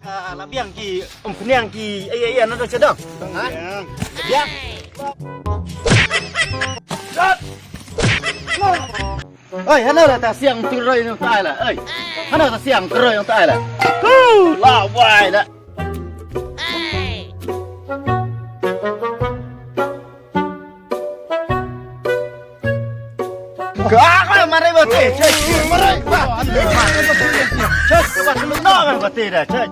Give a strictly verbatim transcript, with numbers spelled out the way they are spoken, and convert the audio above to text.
Ka la biang ki umphniang ki ai ai na da chadong. Ha? Biang. Oi, hano la ta siang tu roi nong tai la. Oi. Hano ta siang tu roi nong tai la. Ku la wai la. Ka ka mare ba te. Mare ba. Chas ba tu no ba te da. Chas.